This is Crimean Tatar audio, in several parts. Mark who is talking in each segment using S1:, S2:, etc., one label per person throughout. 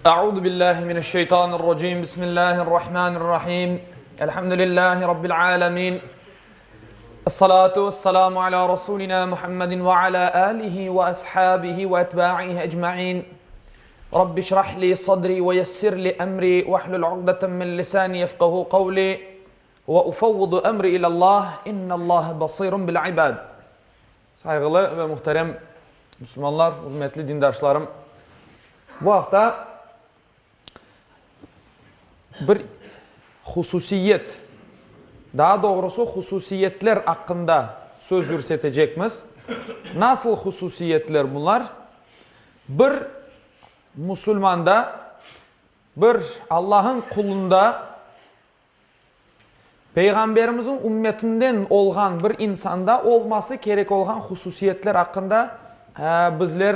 S1: Euzu billahi mineşşeytanirracim. Bismillahirrahmanirrahim. Elhamdülillahi rabbil alamin. Essalatu vesselamu ala rasulina Muhammedin ve ala alihi ve ashabihi ve etba'ihi ecmaîn. Rabbi şrah li sadri ve yessir li emri vehlul uqdeten min lisani yefqahu kavli ve ufevvidu emri ilallah innallaha basirun bil ibad. Sayğılı ve muhterem musulmanlar, ürmetli dindaşlarım! Bu aqta bir hususiyet, daa doğrusı hususiyetler aqqında söz yürsetecekmiz. Nasıl hususiyetler bunlar? Bir musulmanda, bir Allah'ın qulunda Peyğamberimizniñ ümmetinden olğan bir insanda olması kerek olğan hususiyetler aqqında bizler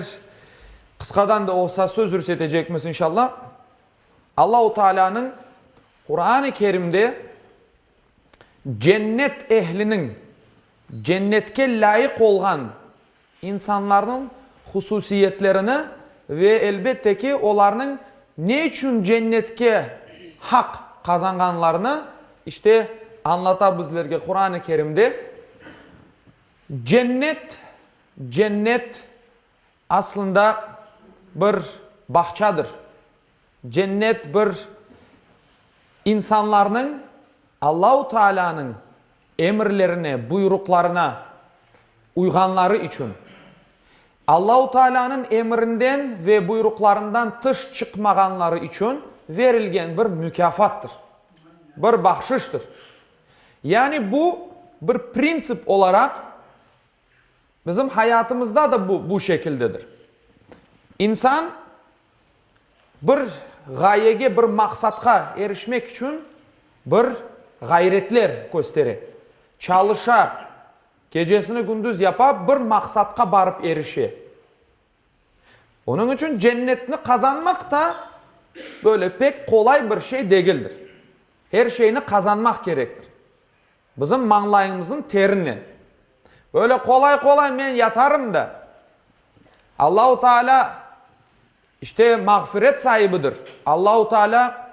S1: qısqadan da olsa söz yürsetecekmiz inşallah. Allahu Taalânıñ Quran-ı Kerimde cennet ehliniñ, cennetke lâyıq olğan İnsanlarnıñ hususiyetlerini ve, elbette ki, olarnıñ ne içün cennetke haq qazanğanlarını, işte, añlata bizlerge Quran-ı Kerimde. Cennet, cennet aslında bir bağçadır. Cennet bir insanlarnıñ Allahu Taalânıñ emirlerine, buyruqlarına uyğanları içün, Allahu Taalânıñ emirinden ve buyruqlarından tış çıqmağanları içün verilgen bir mükâfattır, bir bahşıştır. Yani bu bir printsip olaraq bizim hayatımızda da bu bu şekildedir. İnsan Bir ğayege, bir maqsatqa erişmek içün bir ğayretler köstere, çalışa, gecesini kündüz yapa, bir maqsatqa barıp erişe. Onıñ içün cennetni qazanmaq da böyle pek qolay bir şey degildir. Her şeyni qazanmaq kerektir. Bizim mañlayımıznıñ terinen. Böyle qolay-qolay men yatarım da, Allahu Teala, işte, mağfiret saibidir. Allahu Teala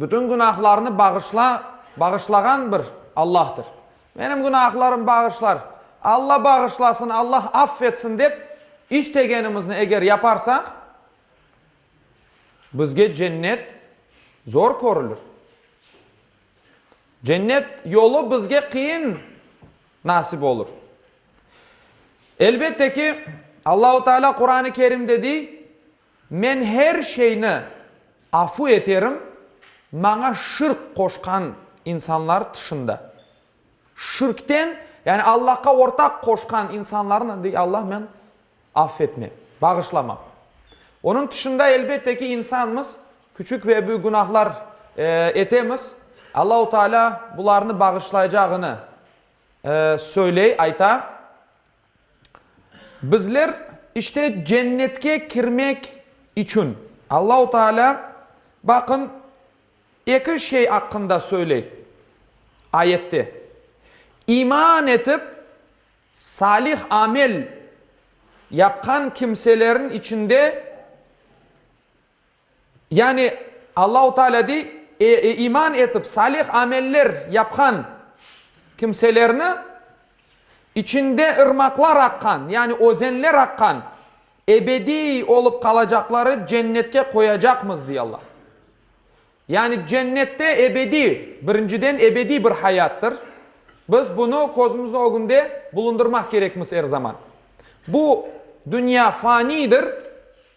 S1: bütün günahlarnı bağışla, bağışlağan bir Allahtır. Menim günahlarım bağışlar, Alla bağışlasın, Alla affetsin dep istegenimizni eger yaparsaq, bizge cennet zor körülür. Cennet yolu bizge qıyın nasip olur. Elbette ki, Allahu Teala Quran-ı Kerimde dey, Men her şeyni afu eterim, maña şirk qoşqan insanlar tışında. Şirkten, yani Allahqa ortaq qoşqan insanlarnı, dey Allah, men affetmem, bağışlamam. Onıñ tışında, elbette ki, insanmız, küçük ve büyük günahlar etemiz. Allahu Teala bularnı bağışlaycağını söyley, ayta. Bizler, işte, cennetke kirmek içün Allahu Teala, baqın, eki şey aqqında söyley ayette, İman etip, Salih amel yapqan kimselerin içinde, yani Allahu Teala dey, iman etip salih ameller yapqan kimselerni, içinde ırmaqlar aqqan, yani özenler aqqan, ebediy olıp qalacaqları cennetke qoyacaqmız, dey Allah. Yani cennette ebediy, birinciden ebediy bir hayattır. Biz bunı közümizniñ ögünde bulundırmaq kerekmiz er zaman. Bu dünya faniydir,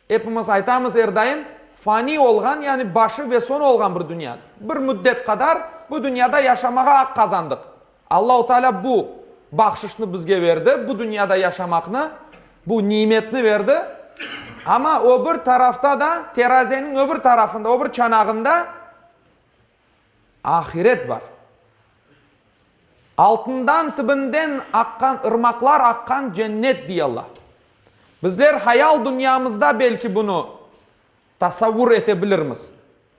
S1: epimiz aytamız er daim, faniy olğan, yani başı ve soñu olğan bir dünyadır. Bir müddet qadar bu dünyada yaşamağa aq qazandıq. Allahu Teala bu bahşışnı bizge berdi, bu dünyada yaşamaqnı, bu nimetni berdi. Amma o bir tarafta da, terazeniñ öbür tarafında, öbür çanağında ahiret bar. Altından, tibinden aqqan ırmaqlar aqqan cennet, dey Allah. Bizler hayal dünyamızda belki bunı tasavvur ete bilirmiz.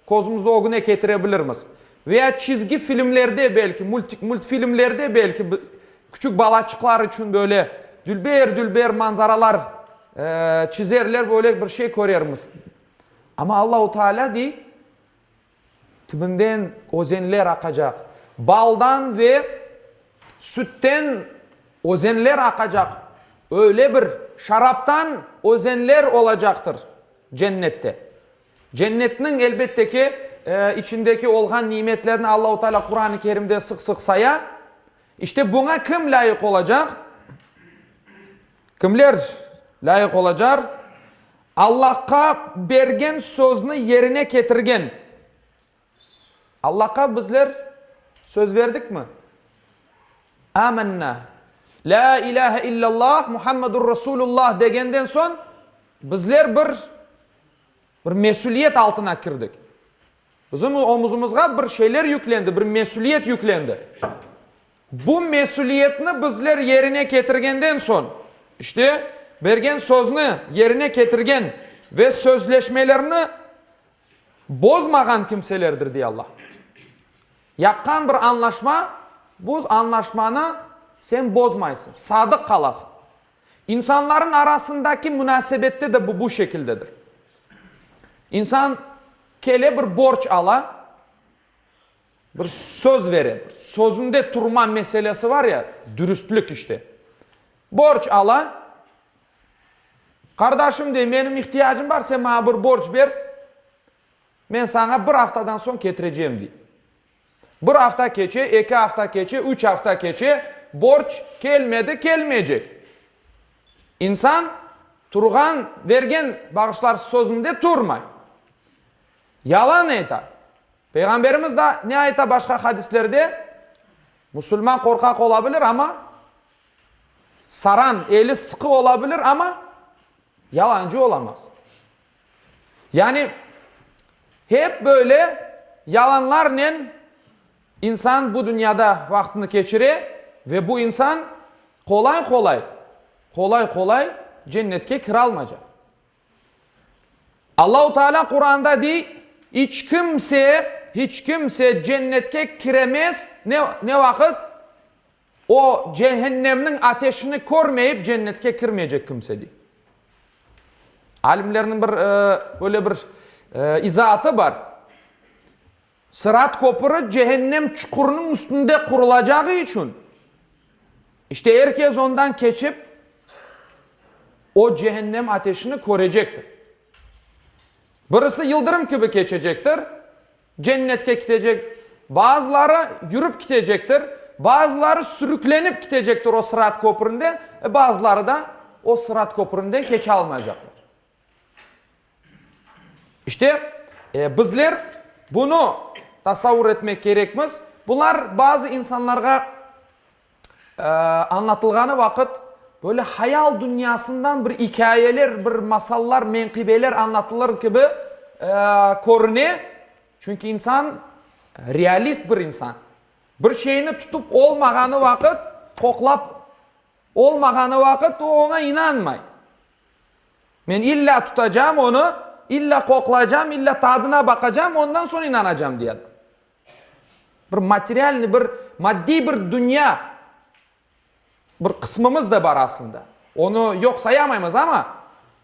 S1: Közümizniñ ögüne ketire bilirmiz. Veya çizgi filmlerde belki, multfilmlerde belki küçük balaçıqlar içün böyle dülber-dülber manzaralar çizerler, böyle bir şey körermiz. Amma Allahu Teala dey, Tübünden özenler aqacaq, baldan ve sütten özenler aqacaq, öyle bir şaraptan özenler olacaqtır cennette. Cennetniñ, elbette ki, içindeki olğan nimetlerni Allahu Teala Quran-ı Kerimde sıq-sıq saya. İşte buña kim lâyıq olacaq? Kimler lâyıq olacar? Allahqa bergen sözni yerine ketirgen. Allahqa bizler söz verdikmi? Amenna. Lâ ilâhe illallah, Muhammedur Rasulullah degenden soñ bizler bir bir mesüliyet altına kirdik. Bizim omuzımızğa bir şeyler yüklendi, bir mesüliyet yüklendi. Bu mesüliyetni bizler yerine ketirgenden soñ, işte, bergen sözni yerine ketirgen ve sözleşmelerni bozmağan kimselerdir, dey Allah. Yapqan bir añlaşma, bu añlaşmanı sen bozmaysıñ, sadıq qalasıñ. İnsanların arasındaki munasebette de bu bu şekildedir. İnsan kele bir borc ala, bir söz bere, bir sözünde turma meselesi var ya, dürüstlik işte. Borc ala, qardaşım dey, menim ihtiyacım bar, sen maña bir borc ber, men saña bir aftadan soñ ketirecem dey. Bir afta keçe, eki afta keçe, üç afta keçe, borc kelmedi, kelmeycek. İnsan turğan, bergen, bağışlar, sözünde turmay. Yalan ayta. Peyğamberimiz da ne ayta başqa hadislerde? Musulman qorqaq ola bilir, amma saran, eli sıqı ola bilir, amma yalancı olamaz. Yani, hep böyle yalanlarnen insan bu dünyada vaqtını keçire ve bu insan qolay-qolay, qolay-qolay cennetke kiralmaycaq. Allahu Teala Quranda dey, İç kimse, hiç kimse cennetke kiremez, ne, ne vaqıt? O cehennemniñ ateşini körmeyip cennetke kirmeycek kimse, dey. Alimlerniñ bir, böyle bir izaatı bar. Sırat köpüri cehennem çuqurınıñ üstünde qurulacağı içün, işte er kes ondan keçip, o cehennem ateşini körecektir. Birisi yıldırım kibi keçecektir, cennetke kitecek, bazıları yürüp kitecektir, bazıları sürüklenip kitecektir o sırat köpründen, bazıları da o sırat köpründen keçalmaycaqlar. İşte, bizler bunı tasavur etmek kerekmiz. Bular bazı insanlarğa añlatılğanı vaqıt, böyle hayal dünyasından bir ikâyeler, bir masallar, menqibeler añlatılır kibi körüne. Çünki insan realist bir insan. Bir şeyni tutıp olmağanı vaqıt, qoqlap olmağanı vaqıt, o oña inanmay. Men illa tutacam onı, illa qoqlaycam, illa tadına baqacam, ondan soñ inanacam, dey adam. Bir materialnıy, bir maddiy bir dünya, bir qısmımız da bar aslında. Onı yoq sayamaymız, amma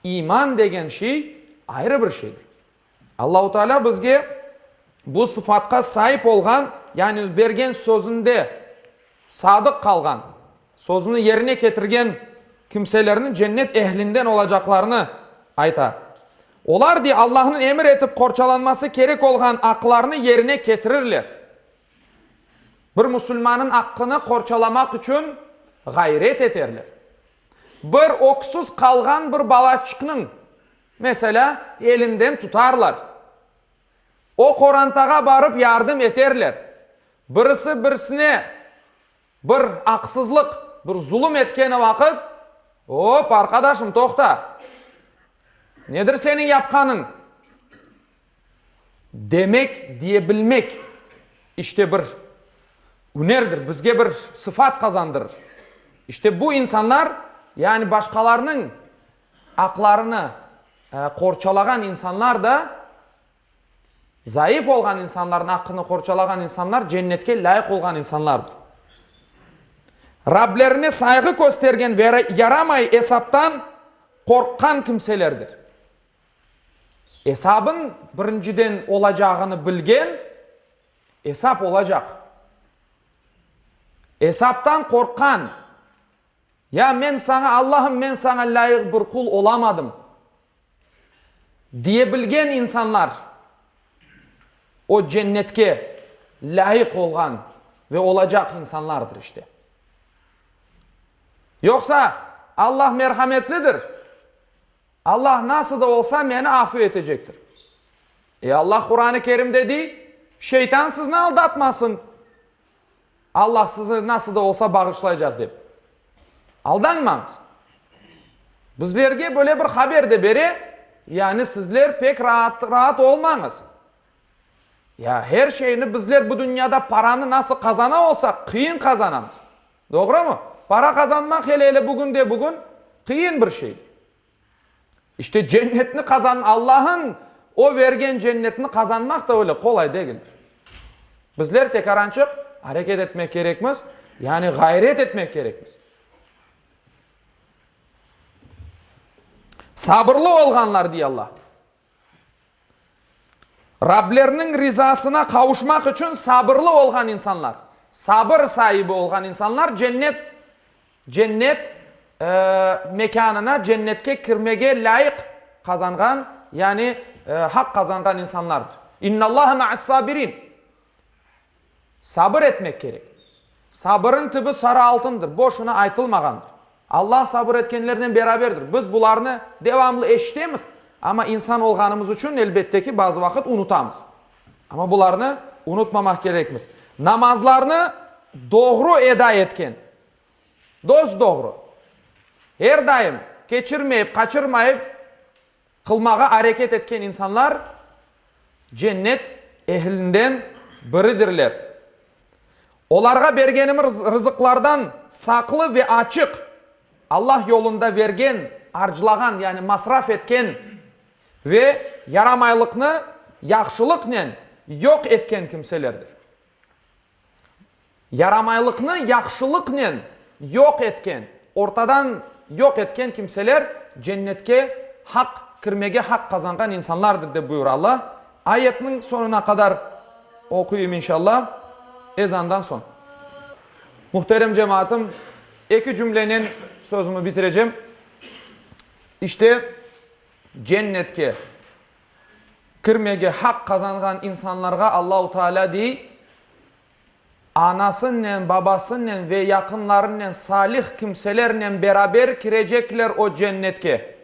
S1: iman degen şey ayrı bir şeydir. Allahu Teala bizge bu sıfatqa saip olğan, yani bergen sözünde sadıq qalğan, sözüni yerine ketirgen kimselerniñ cennet ehlinden olacaqlarını ayta. Olar, dey, Allahnıñ emir etip qorçalanması kerek olğan aqlarını yerine ketirirler. Bir musulmannıñ aqqını qorçalamaq içün ğayret eterler. Bir öksüz qalğan bir balaçıqnıñ, meselâ, elinden tutarlar. O qorantağa barıp yardım eterler. Birisi birisine bir aqsızlıq, bir zulum etkeni vaqıt, Op, arqadaşım, toqta! Nedir seniñ yapqanıñ? Demek, diyebilmek, işte bir ünerdir, bizge bir sıfat qazandırır. İşte bu insanlar, yani başqalarınıñ aqlarını qorçalağan insanlar da, zayıf olğan insanlarnıñ aqqını qorçalağan insanlar cennetke lâyıq olğan insanlardır. Rablerine sayğı köstergen ve yaramay esaptan qorqqan kimselerdir. Esabıñ birinciden olacağını bilgen, esap olacaq. Esaptan qorqqan, Ya men saña, Allahım, men saña lâyıq bir qul olamadım, diye bilgen insanlar, o cennetke lâyıq olğan ve olacaq insanlardır işte. Yoqsa, Allah merhametlidir, Allah nasıl da olsa meni afu etecektir. E Allah Quran-ı Kerimde dey, şeytan sizni aldatmasın, Allah sizi nasıl da olsa bağışlaycaq dep. Aldanmañız. Bizlerge böyle bir haber de bere, yani sizler pek raat, raat olmañız. Ya her şeyni bizler bu dünyada paranı nasıl qazana olsaq, qıyın qazanamız. Doğrumı? Para qazanmaq hele-hele bugünde-bugün qıyın bir şeydir. İşte cennetni qazan, Allah'ın o vergen cennetni qazanmaq da öyle qolay degildir. Bizler tekarançıq areket etmek kerekmiz, yani ğayret etmek kerekmiz. Sabırlı olğanlar, dey Allah. Rableriniñ rizasına qavuşmaq içün sabırlı olğan insanlar, sabır saibi olğan insanlar cennet, cennet, mekânına, cennetke kirmege lâyıq qazanğan, yani haq qazanğan insanlardır. İnnallaha ma'as-sabirin. Sabır etmek kerek. Sabırıñ tübü sarı altındır, boşuna aytılmağandır. Allah sabır etkenlernen beraberdir. Biz bularnı devamlı eşitemiz, amma insan olğanımız içün, elbette ki, bazı vaqıt unutamız. Amma bularnı unutmamaq kerekmiz. Namazlarnı doğru eda etken, dos-doğru, er daim keçirmeyip, qaçırmayıp qılmağa areket etken insanlar cennet ehlinden biridirler. Olarğa bergenimiz rızıqlardan saqlı ve açıq, Allah yolunda vergen, arclağan, yani masraf etken ve yaramaylıqnı yahşılıqnen yoq etken kimselerdir. Yaramaylıqnı yahşılıqnen yoq etken, ortadan yoq etken kimseler cennetke haq kirmege haq qazanğan insanlardır, dep buyura Allah. Ayetniñ soñuna qadar oquyım inşallah, ezandan soñ. Muhterem cemaatım, eki cümlenen sözümi bitirecem. İşte, cennetke Kirmege haq qazanğan insanlarğa Allahu Teala dey, Anasınen, babasınen ve yaqınlarınen salih kimselernen beraber kirecekler o cennetke.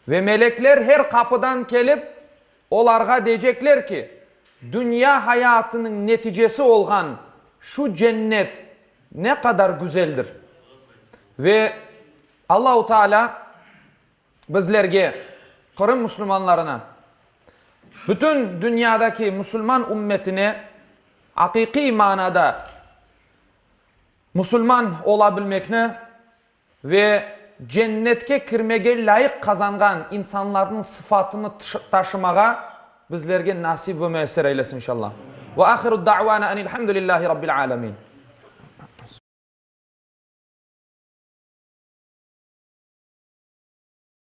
S1: Ve melekler her qapıdan kelip, olarğa deycekler ki, Dünya hayatınıñ neticesi olğan şu cennet ne qadar güzeldir! Ve Allahu Teala Bizlerge, Qırım musulmanlarına, bütün dünyadaki musulman ümmetine aqiqiy manada musulman ola bilmekni ve cennetke kirmege lâyıq qazanğan insanlarnıñ sıfatını taşımağa bizlerge nasip ve müyesser eylesin inşallah. Ve ahiru da'vana enilhamdülillahi rabbil alemin.